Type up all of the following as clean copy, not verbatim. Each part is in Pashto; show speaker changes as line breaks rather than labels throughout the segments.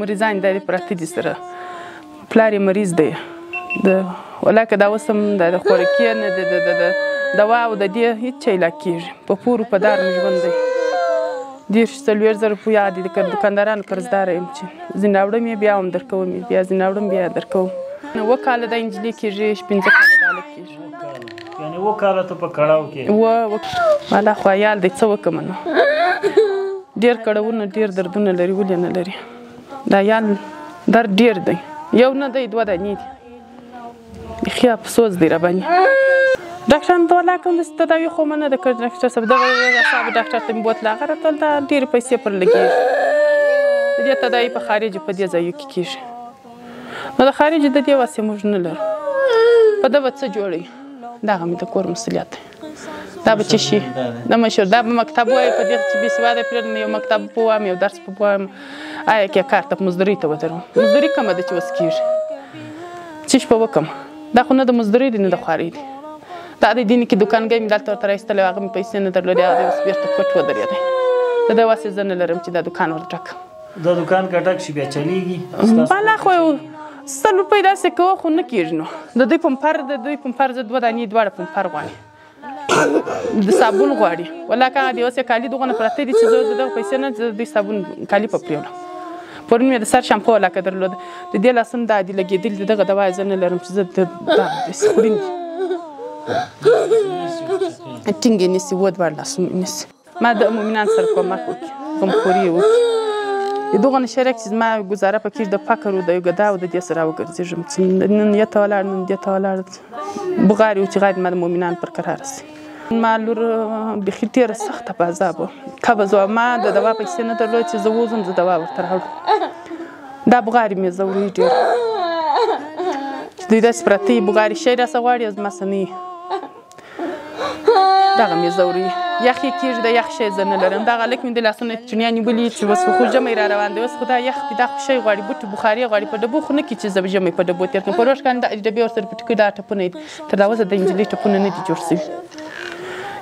مریضان د پراته دي سره، پلار یې مریض دی. د ولاکه دا اوس هم د خوراکي نه د دوا او د دې هېڅ شی لا کېږي، په پور په دار مې ژوند دی. 43 زره روپۍ هغه دي، د دوکاندارانو قرضداره یم چې ځینې راوړم یې بیا هم درکوم یې، بیا ځینې راوړم بیا درکوم. 9 کاله دا نجلۍ کېږي، 5 کاله دا هلک کېږي.
یعنې 9 کاله ته په کړاو کې؟
والا خو عیال دی، څه وکړم نو، ډېر کړاوونه ډېر دردونه لري، ولې نه لري؟ دا عیال درد ډېر دی، یو نه دی دوه دانې دي، بیخي افسوس دی راباندې. ډاکټران ته ولاړ کوم داسې تداوي خو مې نه ده کړې. ډاکټر صاحب دغه اعصابو ډاکټر ته مې بوتله، هغه راته ویل دا ډېرې پیسې پر لګېږي، د دې تداوي په خارج په دې ځایو کې کېږي. نو د خارج د دې وسې موږ نه لرو، په ده به څه جوړوي؟ دغه مې د کور مسؤلیت دی. دا به څه شي د مشر دا به مکتب وایي، په دې چې بې سواده پرېږدم، یو مکتب په وایم، یو درس په وایم، آیا کې کار ته مزدوري ته ودروم. مزدوري کمه ده چې اوس کېږي، څه شي به وکړم؟ دا خو نه د مزدوري دی نه د خوارۍ دی. دا د دین کې دوکانګۍ مې دلته ورته راایستلی، هغه مې پیسې نه درلودې، هغه دی اوس بېرته کټ ودرېدی. د ده وسې زه نه لرم چې دا دوکان ورته ټکم.
دا دوکان که ټک شي بیا چلېږي؟
بله خو یو 100 روپۍ داسې کوه خو نه کېږي. نو د دوی پمپر، د دوی پمپر زه دوه دانې دواړه پمپر غواړي، د صابون غواړي. ولاکه هغه د اوس یې کالي دغونه پراته دي چې زه د دغه پیسې نه د دوی صابون کالي په پرېوړم. پرون مې د سر شامپو ولاکه درلوده، د دې لاسونه دا دي لګېدلي، د دغه دوا یې زه نه لرم چې زه د دا داسې خوړین دي، ټینګ یې نیسي، و دواړه لاسونه یې نیسي. ما د مؤمنان سره کومک وکړي، غمخوري یې وکړي. د دغه نه شرک چې زما ګزاره پکې د فقر او د ګدا او د دې سره وګرځېږم چې نن یې ته ولاړ نن دې ته ولاړ، بغارې و چې غاړې ما د مؤمنان پر قراره سي. ما لور بیخي ډېره سخته په عذاب وه، قبض وه. ما د دوا پیسې نه درلودې چې زه ووځم زه دوا ورته راوړم. دا بغارې مې ځوروي ډېر، چې دوی داسې پراته وي، بغارې شی راسه غواړي او زما څه نه وي، دغه مې ځوروي. یخ یې کېږي، د یخ شی زه نه لرم. دغه هلک مې د لاسونه چڼیا نیولي چې اوس خو ژمی را روان دی، اوس خو دا یخ دی، دا خو شی غواړي، بوټي بخاري غواړي، په ډبو خو نه کېږي چې زه ژمی په ډبو تېر کړم. په روښ کاندي دا ډبې ورسره پټې کړي، دا ټپونه دي، تر دا اوسه د نجلۍ ټپونه نه دي جوړ شوي.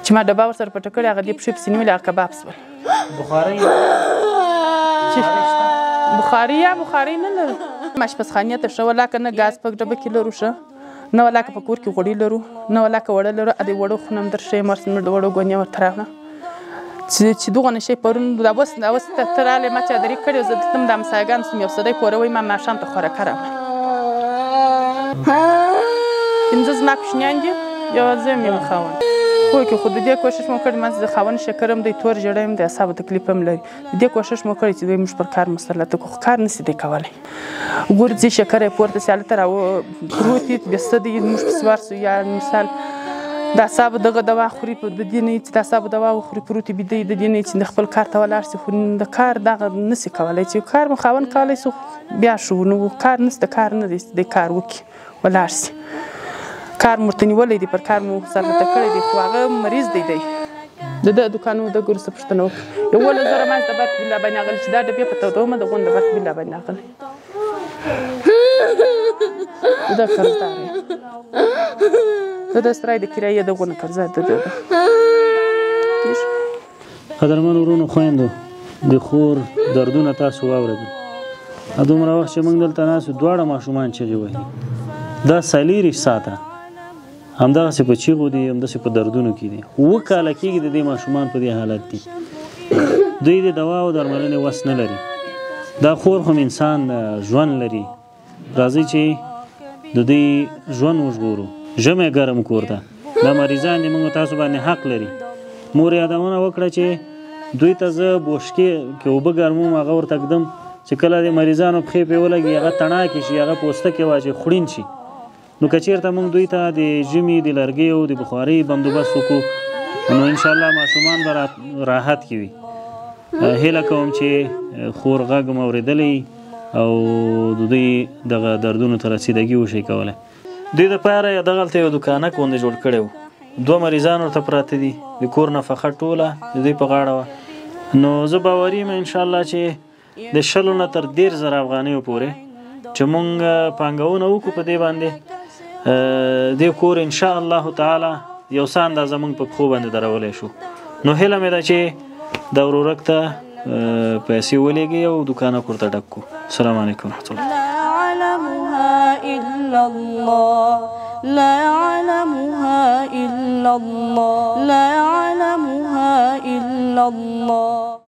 چې ما ډبه ورسره پټه کړې، هغه دې پښې پسې نیولې، هغه کباب شول.
بخارۍ
بخاري یا بخارۍ نه لرو. آشپزخانې ته ښه ولاکه نه ګاز په ډبه کې لرو، ښه نه ولاکه په کور کې غوړي لرو، نه ولاکه وړه لرو. د وړو خونه هم درښیم ورسره، موږ د وړو ګونې ورته راوړه چې دغه نه شی. پرون دا اوس دا اوس ته راغلې، ما چادري کړې، زه دلته د همسایهګانو سره مې یو سړی پوروی، ما ماښام ته خوراکه راوړه. 5 زما کوچنیان دي، یو زه یم یو خاوند. کور کې خو د دې کوښښ مو کړی، ما د خاوند شکر هم دی، تور ژړی هم دی، اعصابو تکلیف هم لري. د دې کوښښ مو کړی چې دوی موږ پر کار مسلط کړو، خو کار نسي دی کولی. غورځي شکر یې پورته سي، هلته را پروت وي، بې څه دی، موږ پسې ورسو. یا مثال د اعصابو دغه دوا خوري، په د دې نه چې د اعصابو دوا وخوري پروت وي، بیده د دې نه چې د خپل کار ته ولاړ سي، خو د کار دغه نسي کولی. چې کار مو خاوند کولی سو بیا شو، نو کار نسته، کار نه دی چې دی کار وکړي ولاړ سي. کار مو ورته نیولی دی، پر کار مو مسلط کړی دی، خو هغه مریض دی دی. د ده دوکانو د ګورو څه پوښتنه وکړه. 11 زره ما د برق بیل راباندې راغلی چې دا ډبې په تودومه د غونډ د برق بیل راباندې راغلی. د ده قرضدار یم، د ده سرای د کرایې د غونډ قرضه د ده ده.
قدرمن ورونو خویندو، د خور دردونه تاسو واورېدل. دومره وخت چې موږ دلته ناست یو، دواړه ماشومان چیغې وهي. دا 24 ساعته همدغسې په چیغو دي، همداسې په دردونو کې دي. 7 کاله کېږي د دې ماشومان په دې حالت دي. دوی د دوا او درملنې وس نه لري. دا خور هم انسان ده، ژوند لري. راځئ چې د دوی ژوند وژغورو. ژمی ګرم کور ده، دا مریضان دي، موږ تاسو باندې حق لري. مور یادونه وکړه چې دوی ته زه بوشکې کې اوبه ګرموم، هغه ورته ږدم چې کله د مریضانو پښې پرې ولګي، هغه تڼاکې شي، هغه پوستکې واچوي، خوړین شي. نو که چېرته موږ دوی ته د ژمي د لرګیو د بخارۍ بندوبست وکړو، نو انشاءالله ماشومان به راحت کې وي. هیله کوم چې خور غږ مو اورېدلی او د دوی دغه دردونو ته رسیدګي وشي کولی. دوی دپاره یې دغلته یو دوکانک غوندې جوړ کړی و، 2 مریضان ورته پراته دي، د کور نفقه ټوله د دوی په غاړه وه. نو زه باوري یم انشاءالله چې د 20 نه تر 30 زره افغانیو پورې چې مونږ پانګونه وکړو په دې باندې، دې کور انشاءالله تعالی یو څه اندازه مونږ په پښو باندې درولی شو. نو هیله مې ده چې دا ورورک ته پیسې ولېږئ او دکانک ورته ډک کړو. السلام علیکم ورحمت الله.
لا يعلمها إلا الله، لا يعلمها إلا الله، لا يعلمها إلا الله.